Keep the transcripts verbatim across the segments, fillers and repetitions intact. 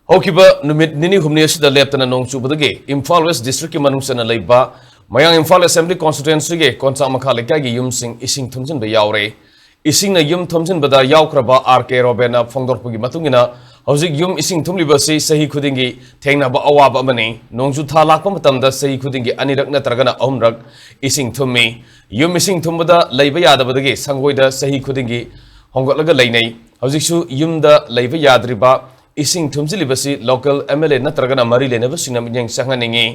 ꯍꯧꯈꯤꯕ ꯅꯨꯃꯤꯠ ꯅꯤꯅꯤ ꯍꯨꯝꯅꯤ ꯑꯁꯤꯗ ꯂꯦꯞꯇꯅ ꯅꯣꯡ ꯆꯨꯕꯗꯒꯤ ꯏꯝꯐꯥꯜ ꯋꯦꯁ ꯗꯤꯁꯇ꯭ꯔꯤꯛꯀꯤ ꯃꯅꯨꯡ ꯆꯟꯅ ꯂꯩꯕ ꯃꯌꯥꯡ ꯏꯝꯐꯥꯜ ꯑꯦꯁꯦꯝꯕ꯭ꯂꯤ ꯀꯣꯟꯁꯇꯤꯇ꯭ꯋꯦꯟꯁꯤꯒꯤ ꯀꯣꯟꯆꯥꯛ ꯃꯈꯥ ꯂꯩꯀꯥꯏꯒꯤ ꯌꯨꯝꯁꯤꯡ ꯏꯁꯤꯡ ꯊꯨꯝꯖꯤꯟꯕ ꯌꯥꯎꯔꯦ꯫ ꯏꯁꯤꯡꯅ ꯌꯨꯝ ꯊꯨꯝꯖꯤꯟꯕꯗ ꯌꯥꯎꯈ꯭ꯔꯕ ꯑꯥꯔ ꯀꯦ ꯔꯣꯕꯦꯟꯅ ꯐꯣꯡꯗꯣꯔꯛꯄꯒꯤ ꯃꯇꯨꯡ ꯏꯟꯅ, ꯍꯧꯖꯤꯛ ꯌꯨꯝ ꯏꯁꯤꯡ ꯊꯨꯝꯂꯤꯕ ꯑꯁꯤ ꯆꯍꯤ ꯈꯨꯗꯤꯡꯒꯤ ꯊꯦꯡꯅꯕ ꯑꯋꯥꯕ ꯑꯃꯅꯤ꯫ ꯅꯣꯡꯖꯨ ꯊꯥ ꯂꯥꯛꯄ ꯃꯇꯝꯗ ꯆꯍꯤ ꯈꯨꯗꯤꯡꯒꯤ ꯑꯅꯤꯔꯛ ꯅꯠꯇ꯭ꯔꯒꯅ ꯑꯍꯨꯝꯔꯛ ꯏꯁꯤꯡ ꯊꯨꯝꯃꯤ꯫ ꯌꯨꯝ ꯏꯁꯤꯡ ꯊꯨꯝꯕꯗ ꯂꯩꯕ ꯌꯥꯗꯕꯗꯒꯤ ꯁꯪꯒꯣꯏꯗ ꯆꯍꯤ ꯈꯨꯗꯤꯡꯒꯤ ꯍꯣꯡꯒꯠꯂꯒ ꯂꯩꯅꯩ꯫ ꯍꯧꯖꯤꯛꯁꯨ ꯌꯨꯝꯗ ꯂꯩꯕ ꯌꯥꯗ꯭ꯔꯤꯕ ꯏꯁꯤꯡ ꯊꯨꯝꯖꯤꯜꯂꯤꯕꯁꯤ ꯂꯣꯀꯦꯜ ꯑꯦꯝ ꯑꯦꯜ ꯑꯦ ꯅꯠꯇ꯭ꯔꯒꯅ ꯃꯔꯤ ꯂꯩꯅꯕꯁꯤꯡꯅ ꯃꯤꯠꯌꯦꯡ ꯆꯪꯍꯟꯅꯤꯡꯏ꯫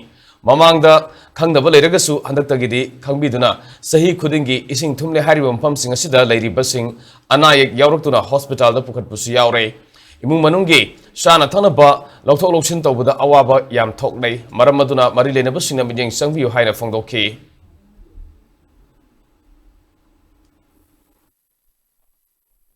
ꯃꯃꯥꯡꯗ ꯈꯪꯗꯕ ꯂꯩꯔꯒꯁꯨ ꯍꯟꯗꯛꯇꯒꯤꯗꯤ ꯈꯪꯕꯤꯗꯨꯅ ꯆꯍꯤ ꯈꯨꯗꯤꯡꯒꯤ ꯏꯁꯤꯡ ꯊꯨꯝꯂꯦ ꯍꯥꯏꯔꯤꯕ ꯃꯐꯝꯁꯤꯡ ꯑꯁꯤꯗ ꯂꯩꯔꯤꯕꯁꯤꯡ ꯑꯅꯥ ꯑꯌꯦꯛ ꯌꯥꯎꯔꯛꯇꯨꯅ ꯍꯣꯁꯄꯤꯇꯥꯜꯗ ꯄꯨꯈꯠꯄꯁꯨ ꯌꯥꯎꯔꯦ꯫ ꯏꯃꯨꯡ ꯃꯅꯨꯡꯒꯤ ꯆꯥꯅ ꯊꯛꯅꯕ ꯂꯧꯊꯣꯛ ꯂꯧꯁꯤꯟ ꯇꯧꯕꯗ ꯑꯋꯥꯕ ꯌꯥꯝ ꯊꯣꯛꯅꯩ꯫ ꯃꯔꯝ ꯑꯗꯨꯅ ꯃꯔꯤ ꯂꯩꯅꯕꯁꯤꯡꯅ ꯃꯤꯠꯌꯦꯡ ꯆꯪꯕꯤꯌꯨ ꯍꯥꯏꯅ ꯐꯣꯡꯗꯣꯛꯈꯤ꯫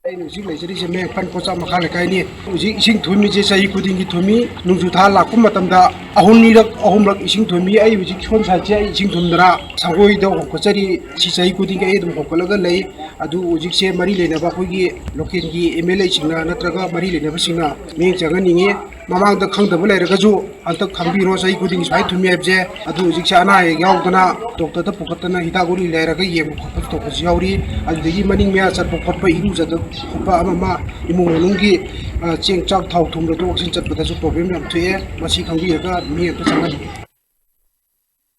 ꯑꯩꯅ ꯍꯧꯖꯤꯛ ꯂꯩꯖꯔꯤꯁꯦ ꯃꯌꯥꯡ ꯏꯝꯐꯥꯜ ꯀꯣꯟꯆꯥꯛ ꯃꯈꯥ ꯂꯩꯀꯥꯏꯅꯤ꯫ ꯍꯧꯖꯤꯛ ꯏꯁꯤꯡ ꯊꯨꯝꯃꯤꯁꯦ ꯆꯍꯤ ꯈꯨꯗꯤꯡꯒꯤ ꯊꯨꯝꯃꯤ꯫ ꯅꯣꯡꯖꯨ ꯊꯥ ꯂꯥꯛꯄ ꯃꯇꯝꯗ ꯑꯍꯨꯝꯅꯤꯔꯛ, ꯑꯍꯨꯝꯂꯛ ꯏꯁꯤꯡ ꯊꯨꯝꯃꯤ꯫ ꯑꯩ ꯍꯧꯖꯤꯛ ꯁꯣꯝ ꯁꯥꯏꯠꯁꯦ ꯑꯩ ꯏꯁꯤꯡ ꯊꯨꯝꯗꯅ ꯁꯪꯒꯣꯏꯗ ꯍꯣꯡꯀꯠꯆꯔꯤ꯫ ꯁꯤ ꯆꯍꯤ ꯈꯨꯗꯤꯡꯒꯤ ꯑꯩ ꯑꯗꯨꯝ ꯍꯣꯡꯀꯠꯂꯒ ꯂꯩ꯫ ꯑꯗꯨ ꯍꯧꯖꯤꯛꯁꯦ ꯃꯔꯤ ꯂꯩꯅꯕ ꯑꯩꯈꯣꯏꯒꯤ ꯂꯣꯀꯦꯜꯒꯤ ꯑꯦꯝ ꯑꯦꯜ ꯑꯦꯁꯤꯡꯅ ꯅꯠꯇ꯭ꯔꯒ ꯃꯔꯤ ꯂꯩꯅꯕꯁꯤꯡꯅ ꯃꯤꯠꯌꯦꯡ ꯆꯪꯍꯟꯅꯤꯡꯉꯤ꯫ ꯃꯃꯥꯡꯗ ꯈꯪꯗꯕ ꯂꯩꯔꯒꯁꯨ ꯍꯟꯗꯛ ꯈꯪꯕꯤꯔꯣ, ꯆꯍꯤ ꯈꯨꯗꯤꯡꯒꯤ ꯁꯨꯃꯥꯏꯅ ꯊꯨꯝꯃꯤ ꯍꯥꯏꯕꯁꯦ꯫ ꯑꯗꯨ ꯍꯧꯖꯤꯛꯁꯦ ꯑꯅꯥ ꯑꯌꯦꯛ ꯌꯥꯎꯗꯅ ꯗꯣꯛꯇꯔꯗ ꯄꯨꯈꯠꯇꯅ ꯍꯤꯗꯥꯛ ꯒꯨꯂꯤ ꯂꯩꯔꯒ ꯌꯦꯡꯕ ꯈꯣꯠꯄꯁꯨ ꯇꯧꯕꯁꯨ ꯌꯥꯎꯔꯤ꯫ ꯑꯗꯨꯗꯒꯤ ꯃꯅꯤꯡ ꯃꯌꯥ ꯆꯠꯄ ꯈꯣꯠꯄ, ꯏꯔꯨꯖꯗꯕ ꯈꯣꯠꯄ ꯑꯃ ꯑꯃ, ꯏꯃꯨꯡ ꯃꯅꯨꯡꯒꯤ, ꯑ, ꯆꯦꯡ ꯆꯥꯛ ꯊꯥꯎ ꯊꯨꯝ ꯂꯧꯊꯣꯛ ꯂꯧꯁꯤꯟ ꯆꯠꯄꯗꯁꯨ ꯄ꯭ꯔꯣꯕ꯭ꯂꯦꯝ ꯌꯥꯝ ꯊꯣꯛꯑꯦ꯫ ꯃꯁꯤ ꯈꯪꯕꯤꯔꯒ ꯃꯤ ꯑꯝꯇ ꯆꯪꯍꯟꯅꯤꯡꯉꯤ꯫